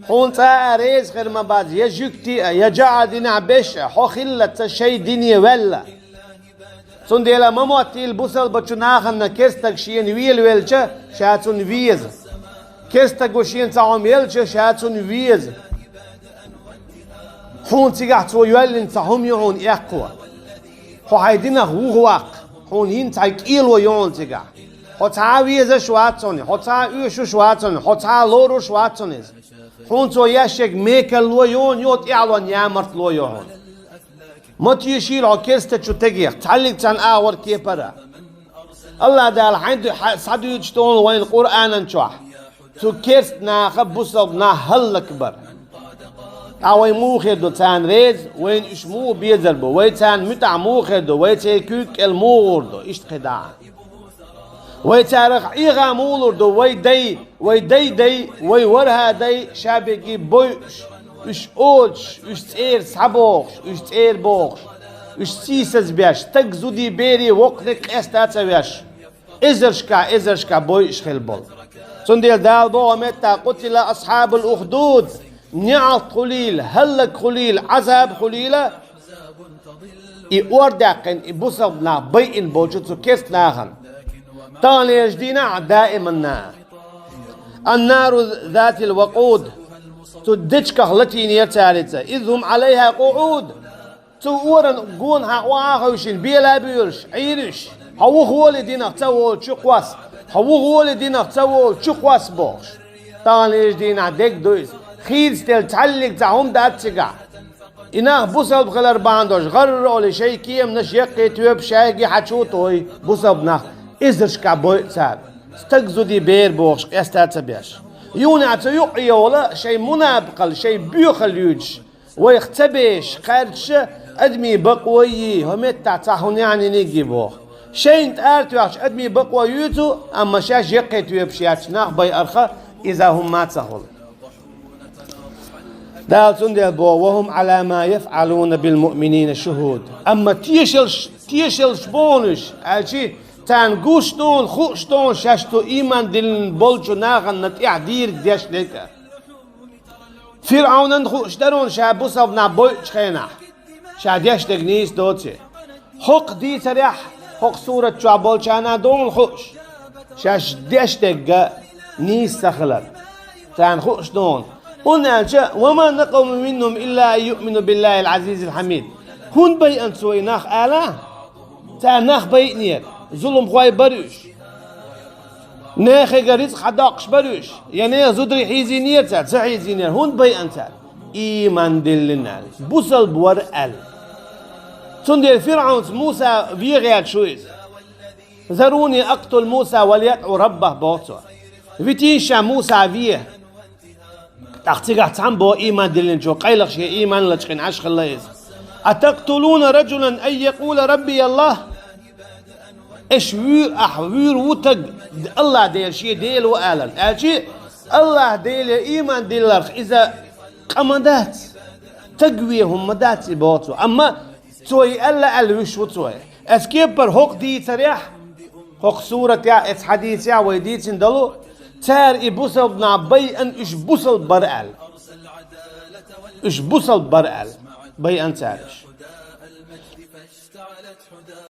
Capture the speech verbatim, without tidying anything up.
Хьуна цхьа а реза хир ма бац, я жуьгти а, я жаӀа динахь беш а, хьо хиллалца шайн дине ваьлла. Цундела ма моттийла бусалбачу нахана керстаг шена велавелча, ша цунна веза. Керстаго шена цхьа хӀума елча, ша цунна веза. Хьуна цигахь цо йоьллина цхьа хӀума ю хьуна эккхо. Хьо хьайн динах вухаваккха, хьуна йина цхьа кӀело ю хьуна цигахь. Хьо цхьа а везаш вац хьуна, хьо цхьа а оьшуш вац хьуна, хьо цхьа а лоруш вац хьуна иза. Хьуна цо еш ерг мекарло ю хьуна, тӀаьхьалонна ямартло ю хьуна. Ма тешийла хьо керстачу тегех, цхьаллиг царна агӀор кепара. АллахӀ Дала хьайн ду-, хьа-, схьадуьйцуш долу вайна Къуръанан чохь, цу керст наха бусалба нах хӀаллакбар. Ткъа вай муха хир ду царна реза, вайна уьш муха безар бу, вай царна муьтӀахь муха хир ду, вай церан куьйга кӀел муха гӀур ду, иштта кхидӀа а. Вай царах Ӏеха муха лур ду, вай дай, вай дай дай, вай варха дай, ша бегий бойуш, уьш оцуш, уьш цӀера схьабохуш, уьш цӀера бохуш, уьш сийсаз беш, стаг, зуди, берий, воккханиг къеста а ца веш, эзаршкахь, эзаршкахь бойуш хилла болу. Цундела Дала боху меттахь: «Къутила асхьабул ухдуд», неӀалт хуьлийла, хӀаллак хуьлийла, Ӏазаб хуьлийла, и ордаьккхина, и бусалба нах байина болчу цу керст нахана. Таханлерчу дийнахь а даиманна. Аннару затил вакъуд. Цу дечках латийнера царица. Из хӀум Ӏалайха къуӀуд. Цу оран гонахьа охьа а хевшина, бела а буьйлуш, Ӏийра уьш. Хьо вухаволий динах ца волу чу кхосса. Хьо вухаволий динах ца волу чу кхосса бохуш. Таханлерчу дийнахь дерг ду иза. Хийцаделла цхьаллиг цхьа хӀума дац цигахь. И нах бусалба хилар бахьана долуш, гӀарра олий шайн кеманаш яккхий тоьпаш шайгахь хьачу а тохий, бусалба нах эзаршкахь бойу цара. Стаг, зуди, бер бохуш къеста а ца беш. Юханехь цу юккъе йовла шайн мунапикъалла, шайн боьхалла юьйцуш. Вайх ца беш, кхаьрдаш а адамийн бакъо йий, хӀокху меттахь цхьа хӀун яьхьниг йий боху. Шайна тӀара тоьхча адамийн бакъо юьйцу, амма шаьш яккхий тоьпаш яьлча нах байарх иза хӀумма а ца хуьлу. Дала цундела боху: «Ва хӀум Ӏала ма яфӀалуна бил муъминина шухӀуд». Амма тешалш, тешалш боху уьш, аьлчи, царна гуш долу, хууш долу шаьш цу ийман диллина болчу нахана тӀехь дийриг деш дерг а. ФирӀавнан хууш дара ша бусалба нах бойучу хенахь, ша деш дерг нийса доций. ХӀокху дийцарехь, хӀокху сурат чохь болчарна а долу хууш, шаьш деш дерг а нийса ца хилар. Царна хууш долу. ХӀунда аьлча: «Ва ма накъаму минхум илла ан юъмину биллахил азизил хьамид». ХӀунда байъана цо и нах ала? Цара нах байъинера, зуламхой бара уьш. Нехига рицкъ хьадоккхуш бара уьш, я нехан зударий хьийзийнера цара, ца хьийзийнера, хӀунда байъана цара? Ийман диллина аьлла, бусалба вара аьлла. Цундела ФирӀавнца Муса вен гӀерташ ву иза. «Заруни акътул Муса валядӀу раббах», – боху цо. Витийша Муса вен. ТӀаккха цигахь цхьаммо боху ийман диллинчо, къайлаха шен ийман лачкъийна Ӏаш хилла иза: «Атакътулуна раджулан ан якъула рабби Аллах?» Аша вуьйр-, ахь вуьйр ву таг, Аллах Дела шен Дела ву аларна. Аьлчи, Аллах Деле ийман дилларх иза къа ма дац, таг вен хӀума ма дац и боху цо. Амма цо и аьлла аьлла вуьш ву цо. Ас кеппара хӀокху дийцарехь, хӀокху суратехь, эцу хьадийцехь вай дийцина долу, цара и бусалба нах байъана уьш бусалба бара аьлла. Уьш бусалба бара аьлла. Байъана цара уьш.